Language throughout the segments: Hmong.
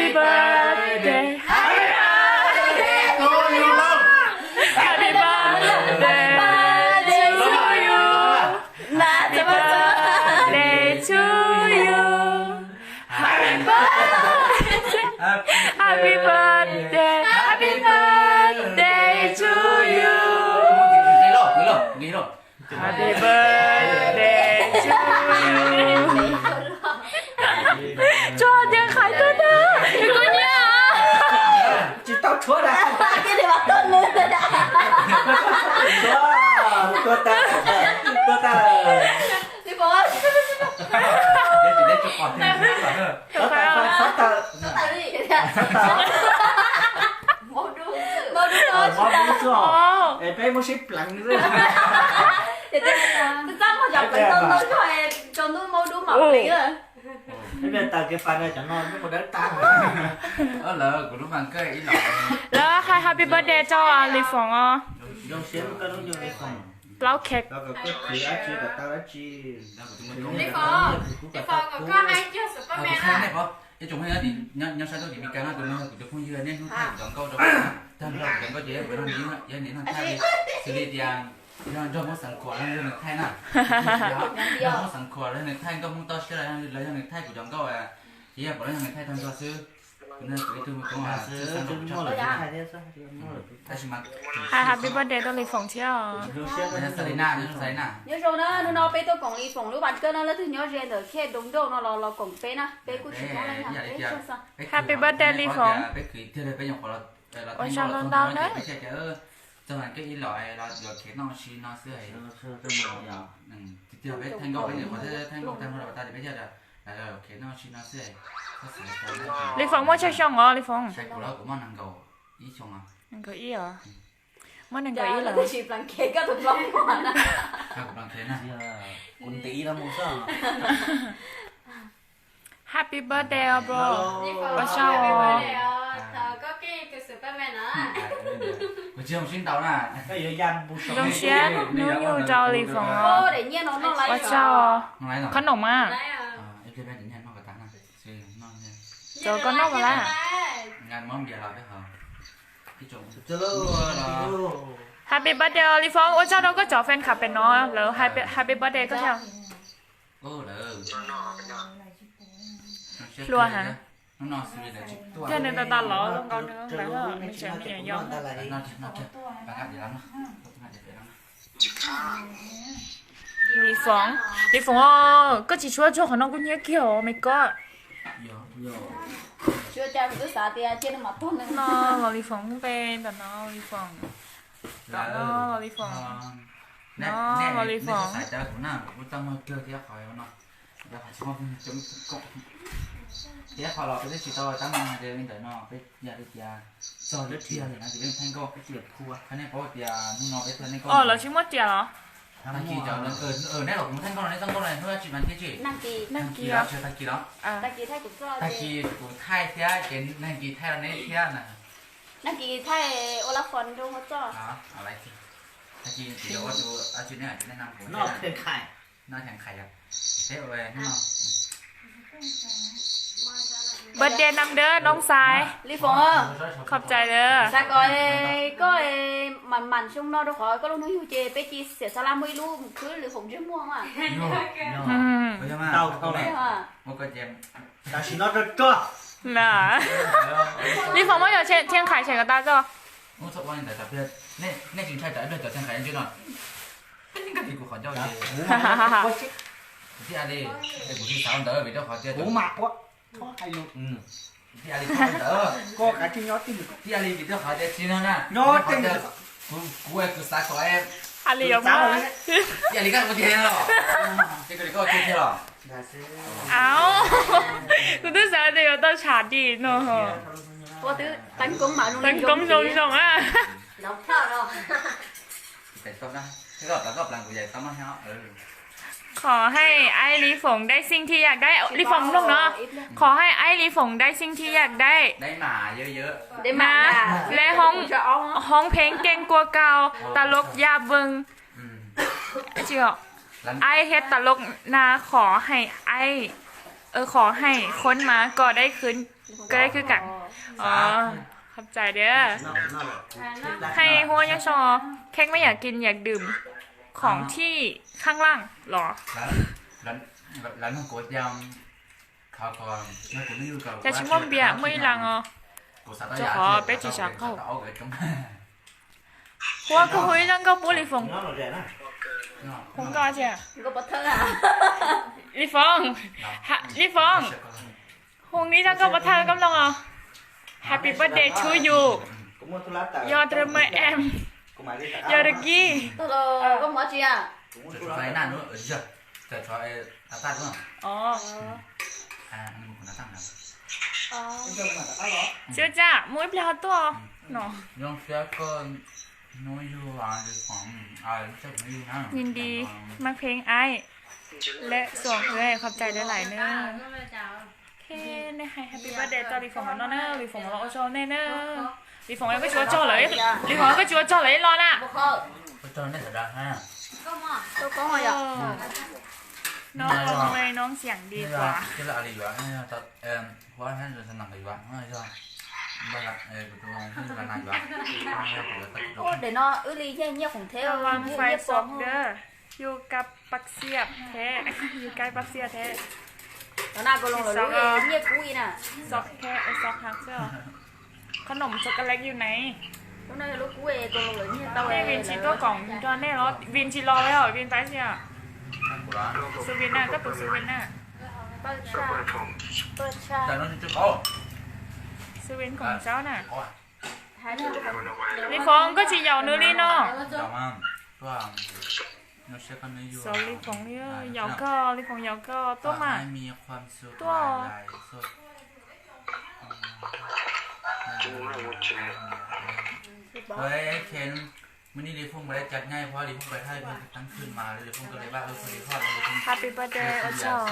Happy birthday. Happy birthday to you. Happy birthday to you. Happy birthday. Happy birthday. Happy birthday to you. Happy birthday to you. Tso tias Khais tuaj tag, kuv nyiam. Tsis tau tshuav dag. Tuaj tag, tuaj tag. Txhob tawm, txhob tawm. Mob dub xwb. Es peb muab sib pleev xwb. Txaj muag cov pleev tau ntau zog, tsaus ntuj mob dub mam pleev. Peb taws kev fais no cov no ntuj dawb tag. Lawv kuv lub mas kawj ib los. Lawv hais happy birthday rau Lis Foom os. Zoo siab koj lub yog Lis Foom. Plaub khej. Koj khwv dab tsi kom tau dab tsi. Lis Foom, Lis Foom kom koj hais cuag Superman na. Ib tsoom phooj ywg nyob sab ntuj tim Meskas no, tus no yog kuv tus phooj ywg niaj hnub thaij kuv cov nkauj rau kuv, tag nrho kuv cov nkauj ces yog kuv, yog niam no thaij li, xws li tias yog Nraug Hmoob Xeev Khuam los yog nws thaij na, Nraug Hmoob Xeev Khuam los yog nws thaij, Nkauj Hmoob Toj Siab los yog nws thaij kuv cov nkauj, ces yog puav leej yog nws thaij tag nrho xwb. Kuv no kuv ib tug me koob xwb, tab sis mas hais happy birthday rau Lis Foom thiab os. Nyob zoo na, hnub no peb tuaj koom Lis Foom lub pas kawj na, leej twg nyob ze ntawm khej Doo Doo no los los koom peb na, peb kuj tsis muaj leej na, peb tsuag xwb. Happy birthday Lis Foom. Ua tsaug ntau ntau na. Txog kej ib los los yuav khiav noj si no xwb. Tiag peb thaij nkauj peb niam qhuav thaij nkauj tag nrho los tas peb thiaj khiav noj si no xwb. Lis Foom muaj tsawg xyoo os Lis Foom? Kuv los kuv muaj nees nkaum ib xyoo. Nees nkaum ib os. Muaj nees nkaum ib los. Kuv pleev khiav na. Kuv ntev ib los mus xwb. Happy birthday os bro. Ua tsaug os. Zoo siab hnub nyoog rau Lis Foom os. Ua tsaug os. Khab noom mas. Rau koj noj mas lawm. Happy birthday os Lis Foom, ua tsaug rau koj cov fan club pem no, lawv happy birthday koj thiab. Hlua heev. Thiab nws tas tas los zoo nkaus nws ntawd, nws tseem me nyuam yaus. Lis Foom, Lis Foom, koj tsis tshua tsuag qhov no kuj nyiab kiag os me koj. No los Lis Foom npe ntawm no Lis Foom. Tom no los Lis Foom. No los Lis Foom. Thiab qhov los peb twb tsis tau tab meeg li ntawm no, peb yog li tias txog lub tiag li no ces peb thaij nkauj. Qhov nej paub tias hnub no peb thaij nkauj. Lawv tsis muab tias los? Tag kis cov, nej los kuv thaij nkauj no, nej txoj nkauj no hnub tsis mas thiab tsis? Tag kis los, tag kis los. Tag kis kuv thaij thiab ces tag kis thaij los nej thiab na. Tag kis thaij ua lab fon rau hauv txoj. Tag kis ces ua tus, ua tus ne, tus ne no kuv no. Birthday năm đứa nong xais. Lis Foom, khom cai lawm. Xav kom koj mam mam xyoo no rau qhov koj lub hnub yug ces peb cia xiam xa laj muaj ib lub khwb Lis Foom ntsej muag mas. Tam sim no rog rog. Lis Foom muab yog Tsheej Khais tseem kom tas txoj. Nej tsis ntshai tsam ib pliag cov Tsheej Khais ntsej no, kuv qhov ncauj ces thiaj li, kuv tsis xav ntawd vim rau qhov tias kuv mas ua thiaj li ntawd, thiaj li vim rau qhov tias tsis no na, kuv kuv xav kom thiaj li koj ua tiag los, ces koj ua tiag los. Au, kuv twb xav tias yuav tau tshav dim no. Tag koob zoo zoo a. Qhov hais aib Lis Foom dai xij thiaj yaj dai, Lis Foom mloog no. Qhov hais aib Lis Foom dai xij thiaj yaj dai. Mas lawv hoob pheej keej kua kau tas loj ya vee. Aib thiab tas loj na qhov hais aib. ขอให้ค้นมาก็ได้คืน ก็ได้คือกัน อ๋อ ขอบใจเด้อ ให้หัวยังซอ เค้กไม่อยากกินอยากดื่ม ของที่ข้างล่างเหรอ Lawv nug kuv tias, cas tsis muaj npias, muaj ib leeg os. Rau qhov peb tsis xav qaug. Huab, koj hu ib zaj nkauj pub Lis Foom. Hu nkauj tiag. Lis Foom, Lis Foom, hu ib zaj nkauj pov thawj koj mloog os. Happy birthday to you. Yog drama em. Yog drama. Tsis ua cas, mus ib pliag ho tuaj no. Hnub yug, hnub yug na. Nim di mag pheej aib lej xuam, khov cai lawv laim na. Nej hais happy birthday rau Lis Foom no na, Lis Foom los ua tsaug nej na. Lis Foom yog koj tsis ua tsaug lawm, Lis Foom yog koj tsis ua tsaug lawm ib los na. No, no xiam di kuas. Ua, dem no wb li yeej nyiaj khoom thiab. Yus kab pab xiam thiab, yus kab pab xiam thiab. Nyiaj kub li na. Xov thiab, xov heev xwb. Qhov no chocolate yus ne. Lub no yog lub kub, nej vim tsis tuaj koom nrog nej los, vim tsis los li os, vim tab sis. Xu Vin na, koj tus Xu Vin na. Xu Vin koom tsaub na. Lis Foom, koj tsis yaum nws li no. Xov Lis Foom li, yaum koj, Lis Foom yaum koj tuaj mas. Tuaj. Happy birthday, ua tsaug.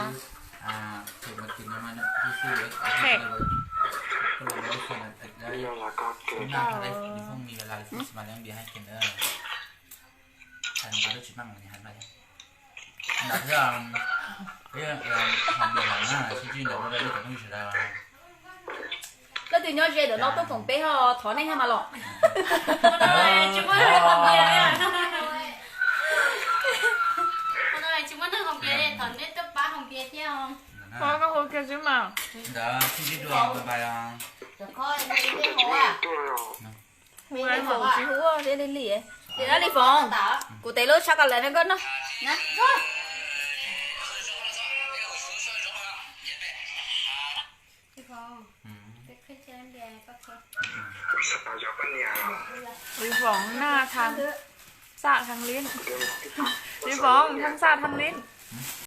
Leej twg nyob ze ntawm no tuaj koom peb ho thov nej thiab mas los. Tsis muaj neeg haus npias, thov nej tuaj pab haus npias thiab. Ho koj hu kiag xwb mas. Hu Lis Foom, hu Lis Foom. Kuv tes lub sab kas lawm ne koj no. Lis Foom naj thab xaj thab lib. Lis Foom thab xaj thab lib.